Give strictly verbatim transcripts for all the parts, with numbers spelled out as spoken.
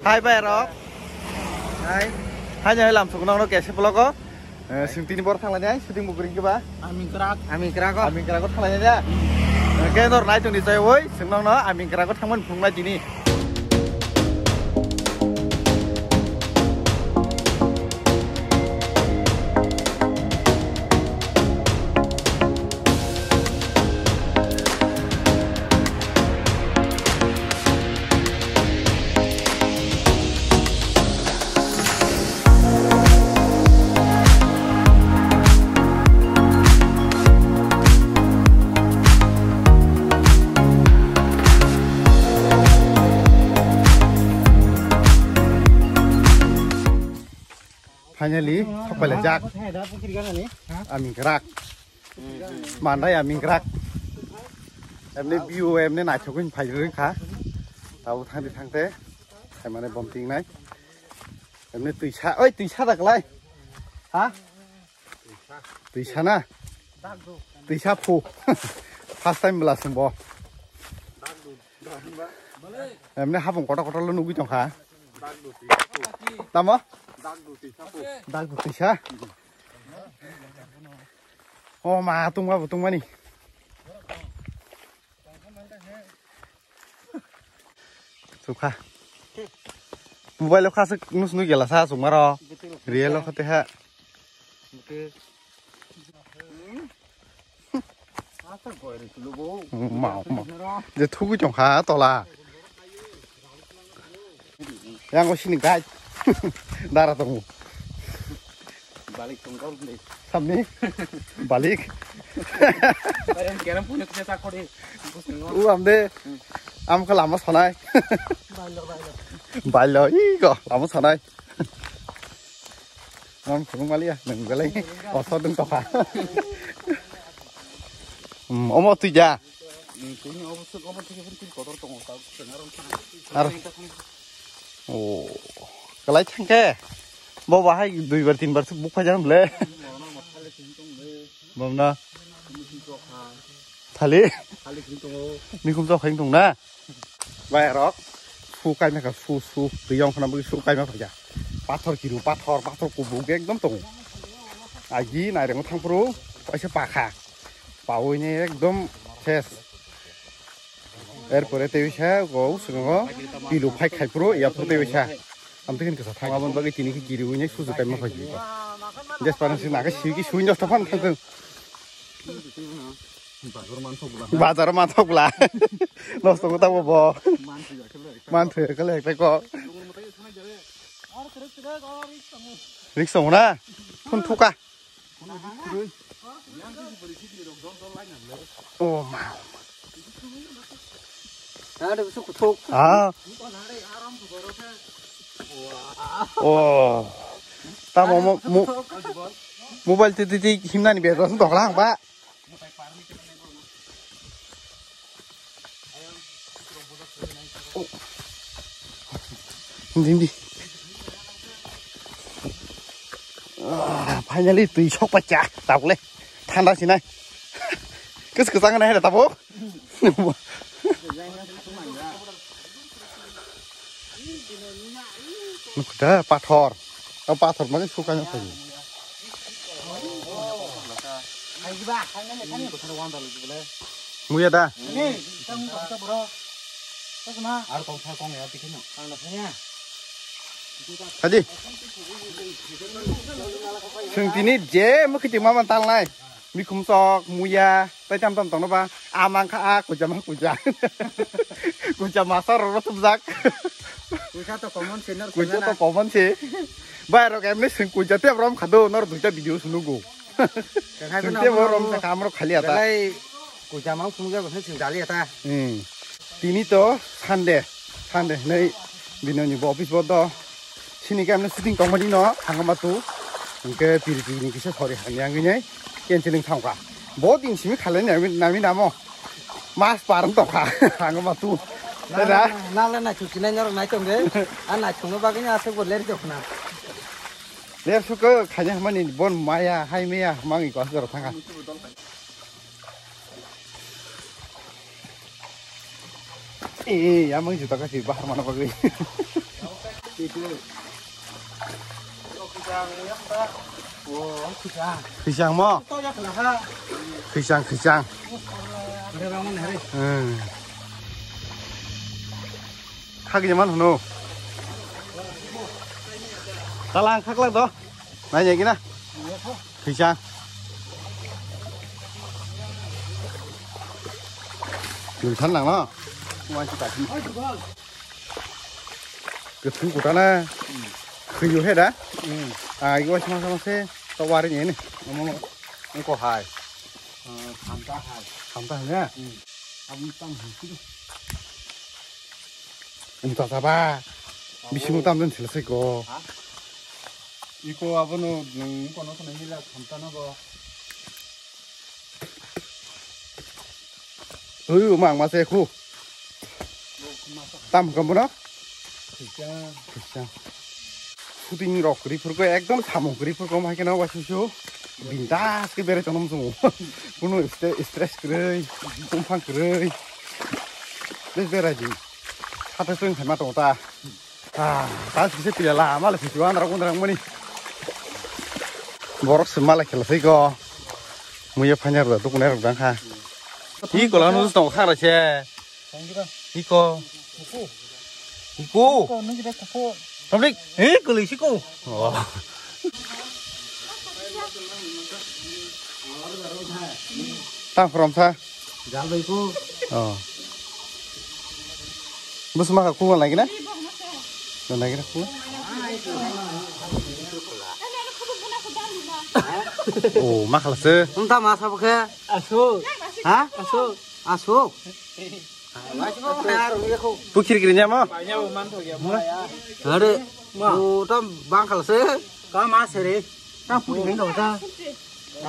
Hai bai rok. Hai. Hai jai lam sukno no kese vlog o. Eh, sing tini bor thang lai nai, shooting bo kring ke ba? Aming krak. Aming krak o. Aming krak o thang lai nai da. Eh, ke nor nai tong di chai oi, sing no no aming krak o thang man phung nai tini. Finally, thokpale jak. Aming krak. Mandai aming krak. Emne view emne naithok wng phai rwng kha. Tabo thangte thangte. Hai mane bom ting nai. Emne twisa, oi twisa da klai. Ha? Twisa na? Twisa phu. First time bela sumbo. Emne hapung kotor kotor lo nugui tong kha. Tamo? Dagdu twisa. O ma, tungma bo tungmani. Sukha. Mobile o khaswk nus nui gela sa sukmaro. Real o khate ha. Ma, ma. Je thugui tong kha tola. Yang o sini guys. Dara tongo. Balik tong kau ni. Samni. Balik. Bayam kerem punya kerja sakori. U amde. Am khe lama sanai. Bailo i go lama sanai. Ang khulung maliya, nang belai osor dong tokha. Hmm, omo twi ja. Ar, oh, kalai thangke. Bo bahai dui bar, tin bar buk phai jang le. Bomna. Thali. Nikhum chok khaing tong na. Bai rok. Su kaima kha, su, su. Twi yong khna bwgwi su kaima phaikha. Pathor kiru, pathor, pathor kubuk ekdom tongo. Agi nairengma thangphuru kaisa pakha. Paui ne ekdom ses. Erpore tei bisa go swngo pilu phai khai phuru ya phuru tei bisa. Amtwi kisa thang abon bagwi tini khe giriui ne suju kaima phaikha. Des parang sina khe sui ki sui nosto phan thang. Bazar manthok bla. Nosto ko tabo bo. Manthok kale ekta ko. Riksa muna. Thun thuka. Oh ma. Ah. Oh. Tamo mo-, mo-, mobile ti ti ti himnani be dok dok lang ba. Hindi, hindi. Ah, finally twi sok pacha tabuk le thanda sinai. Kus kus ang nai tabuk. Nukda pathor. O pathor mani suka nyok tadi. Muya da. Haji. Sing tini je mukiti mama talnai. Mikhum sok, muya, tai tam tam tongno ba. A mangkha a, kuja ma kuja. Kuja masa roro tubjak. Kuja to common se, nor kuja to common se. Bai rok emni sing kuja te abram khado, nor duita video sunugo. Sing te bo rom sa kamro khali ata. Belai kuja ma sungja bo sing dali ata. Hmm. Tini to Sunday, Sunday hinwi binoni bo office bo do. Sini khe amno shooting tongmani no thangma tu. Hingke piri piri ni kisa sori hani ang ini canceling thangka. Bo din simi khalai nami nami namo. Mas parang tongka thangma tu. Tada. Na le na chuki na nyor na tong de. An na chungno bagini asuk bo ler jok na. Ler suka khanya mani bon maya hai maya mangi ko asuk thangka. Eh, ya mang juta kasi bahar mana bagwi. Khwisang mo? Khwisang, khwisang. Hmm. Khagini man hunu. Talang khaklak do. Nai nai gina. Khwisang. Nung than lang no. Wan si ta. Kwthwng kuta na. Khwiyo he da. Hmm. Ah, iwa sama sama se. To wari ni ni. Omo, omo. Ongko hai. Ah, khamta hai. Khamta hai na. Hmm. Aboni tam hai kudu. Ongko ta ba. Abo. Bisingo tam den sila se ko. Ha? Iko abono nung kono kono hila khamta na bo. Ui, mang masa khu. Tam kam bono? Khwisang. Khwisang. Shooting rok kwrwi phurkhe ekdom samung kwrwi phurkhe omo hai kheno waisa su bindas khe berai tongma chwng. Kuno stre-, stress kwrwi, bumphang kwrwi. Bes berai di. Hata chwng khaima tongo ta. Ah, ta sise pila la, mala sise wan rang wan rang mani. Borok se mala khela sai ko. Muya phanya rok, dukun rok dang kha. Iko la nus tong kha ra se. Iko. Iko. Tablik, eh, kuli siko. Oh. Tang from sa. Jal bai ko. Oh. Bus ma ka kuwa lagi na? Na lagi na kuwa. Oh, ma khala se. Unta ma sa bokhe. Asu. Ha? Asu. Asu. Pukhiri kiri nyamo? Are. Uta bang khala se. Ka ma sere. Ta puri kiri ta.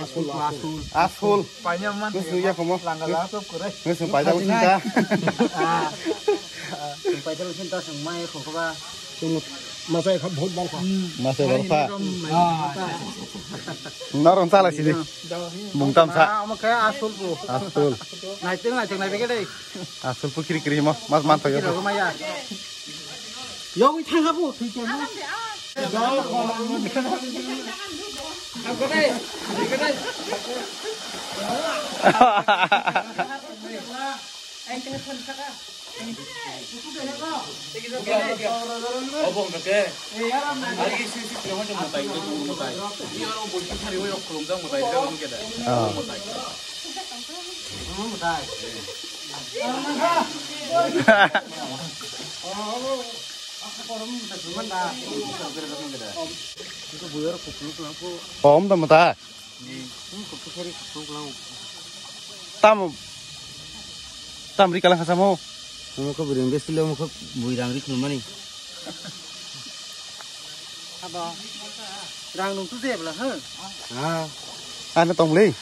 Asul, asul. Asul. Paina man. Nus nuya komo. Langala. Nus paida usin ta. Ah. Paida usin ta sang mai ko ba. Masai kha bahut bal kha. Masai bal kha. Ah. Naron sala sidi. Bungtam sa. Ama kha asul ko. Asul. Naiting naiting naiting dei. Asul pukhiri kiri mo. Mas man to yo. Kiri maya. Yo wi thang ha bu. Obo hwnba khe, ari swi swi tongma tong mwtai, tong mwtai. Ni oro bo kithari oi rok khulumjak mwtai, tong mwtai. Ah. Mwtai. Om da mwtai. Tam, tam ri kalang khasamo. Omo khe bwrwi besi le omo khe bwrwi rang ri khulumani. Abo. Rang nung tu je bla, ha? Ha. Ano tong le.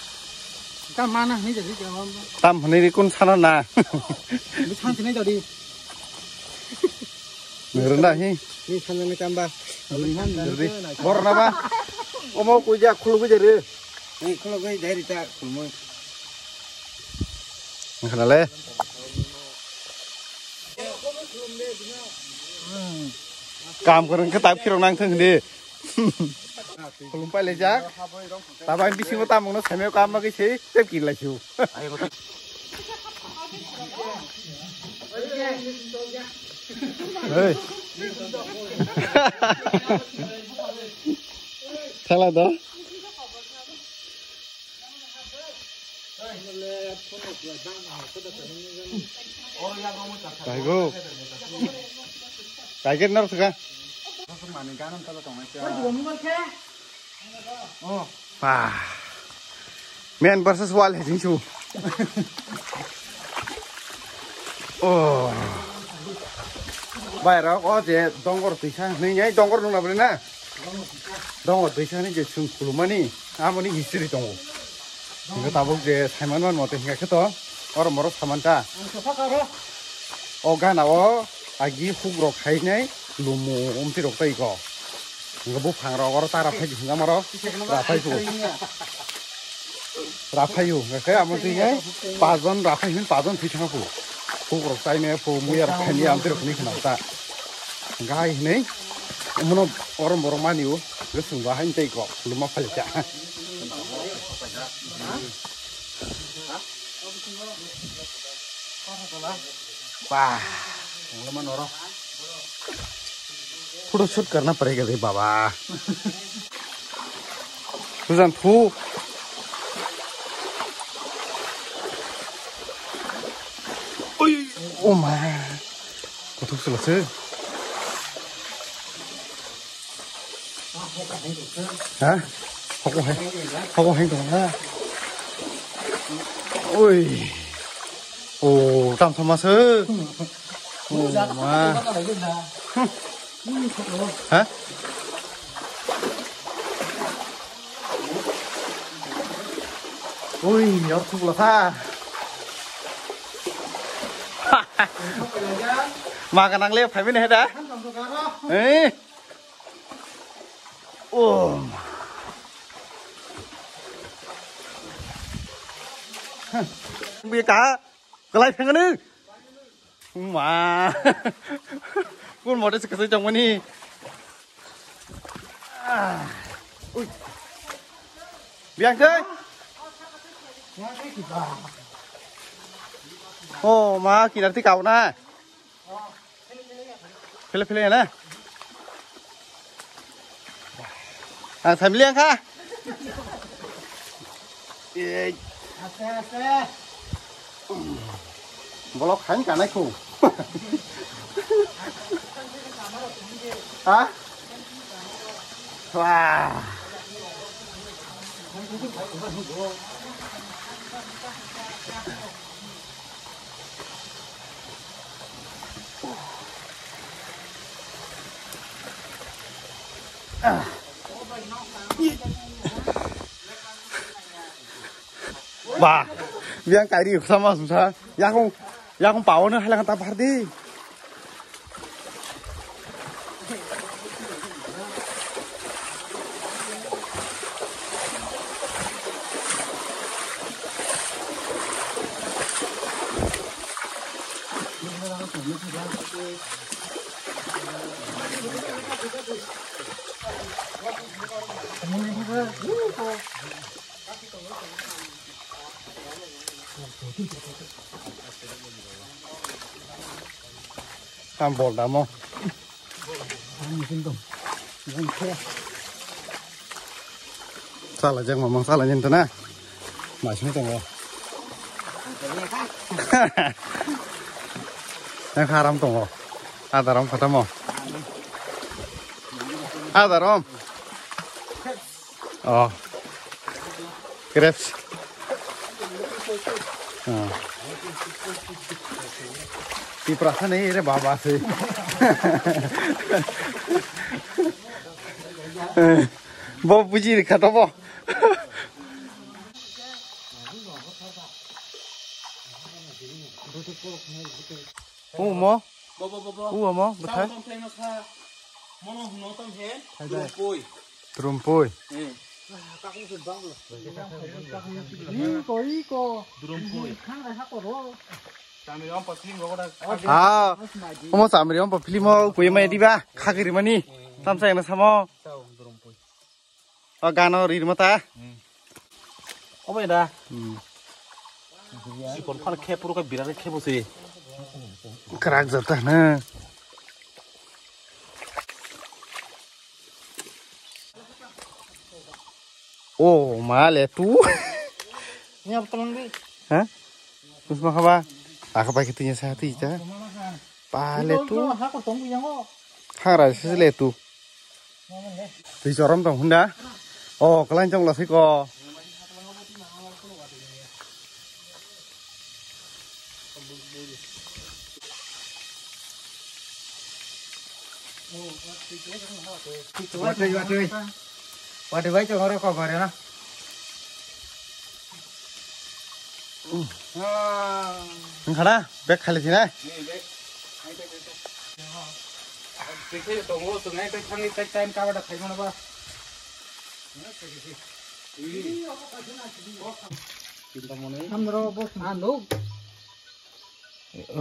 Tam mana hini jadi jawab. Tam hini ri kun sana na. Ni san sini jadi. Nang rwna hi. Ni sanjani kamba. Rwdi. Bor na ba. Omo kuja khulugwi jari. Ni khulugwi jari ta khulmo. Nang khana le. Kam kwrwng khe tak phirok nang thung di. Khulum pai le jak. Tabang bisingo tamungno saimeo kam bagwi se tep kin lai su. Hey. Thala do. Taigo. Taigo nor saka. Wah. Man versus wild hai jingsu. Oh. Bai rok o je dongor tuisa hwnwi ai dongor nung labri na. Dongor tuisa hwnwi je sung khulumani amoni history tongo. Hingke tabuk je saiman man mote hingke khe to oro morok saman ta. O gana o agi huk rok khainai lumu umti rok tai ko. Hingke buphang rok oro ta raphai di hingke amaro raphai su. Raphai u hingke amo twi nai pajon raphai hin pajon twi thang ku. Huk rok tai me pu muya rok khaini amti rok ni khna ta. Hingke hai hinai. Omono oro borok mani o, gosong ba hain tei kok, luma phalika. Wah, luma noro. Photo shoot karna padega de baba. Sujan thu. Oi, oh ma. Kutuk sila se. Ha? Hoko hai. Hoko hai dong ha. Oi. Oh, tam thama se. Oh ma. Ha? Ui, yor thuk la sa. Ma ka nang le phai mene heda. Eh. Oh. Bi ka. Kalai phengani. Ma. Kun mote se kasai chongmani. Ah. Ui. Biang dei. Oh, ma kinar ti kau na. Phele phele na. Ah, family ang kha. Ei. Aste, aste. Bolok khain kanai khu. Ha? Wah. Ba, biang kairi sama susah. Yakung, yakung pawon halang ta pardi. Tam bol damo. Chala jeng mamang chala jeng tana. Masing tongo. Yang haram tongo. Adaram khatamo. Adaram. Oh. Grapes. Oh. Tiprasa ni re baba se. Bo buji kha to bo. Umo. Bo, bo, bo, bo. Umo, bwthai. Tamo tong play no kha. Mono hino tam he. Thai dai. Trumpui. Trumpui. Eh. Iko, iko. Trumpui. Khang dai ha ko ro. Chamri om pa film ro da. Ah, omo chamri om pa film o koi mai diba? Khagiri mani. Tamsa ena samo. Tao, trumpui. O gano rirma ta. Hmm. Obo da. Hmm. Sikon phan khe puro ka birani khe bo se. Krak jata na. O ma le tu. Nyap tolong di. Ha? Kusma khaba. Aka pai kitu nya sa ti ta. Pa le tu. Ha ko tong yang o. Khara se le tu. Twi chorom tong hunda. O, kwlai chong lasai ko. Watui, watui. Watui bai chong oro ko gore na. Wngkha na? Bag khali sinai? Hamro bos na nuk.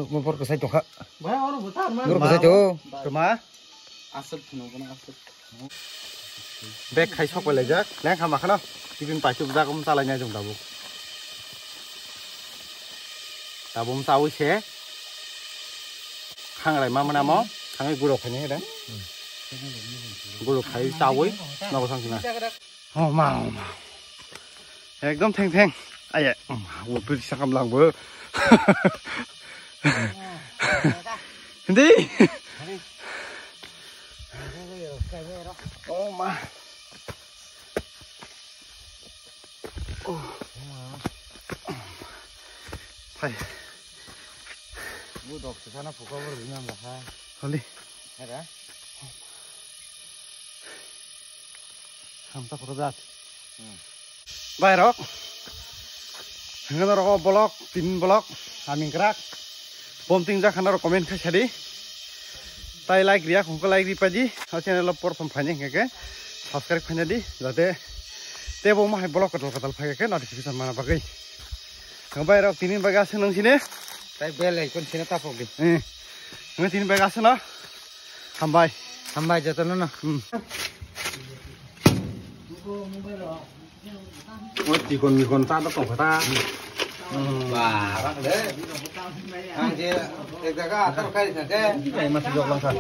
Mo bor kwsai tongkha. Bor kwsai to. Tuma. Aswk phunukgwno aswk. Bek khai sok pai laijak. Leng kha makhano. Tiffin paisuk jak um chalai nai jong tabuk. Tabuk um chawi se. Khangrai ma mwnamo. Khangwi guro khaini heda. Guro khai chawi. Nogo sang sina. Oh ma, oh ma. Ekdom theng theng. Aye, um, wo pir sakam lang bo. Hindi. Oh ma. Oh. Hai. Bu dok sana pukau bor binam dah. Holi. Ada. Hamta pura jat. Bai rok. Hingga rok blok, tin blok, aming krak. Bom ting jak hana rok comment khai sadi. Tai like riya, khongko like ri paji. O channel o por phone phani hingke subscribe khanya di. Jate tebo mahai blok katal katal phai ke notification mana bagwi. Bai rok tini bagwi aswk nang sini. Tai bell icon sini tapok di. Eh. Nang tini bagwi aswk no. Hambai. Hambai jotono no. Hmm. Oi, tikon mikon ta da tong kha ta. Ba, rak de. Ang je ek jaga atar kai sa ke. Ai, masih jok lang kha.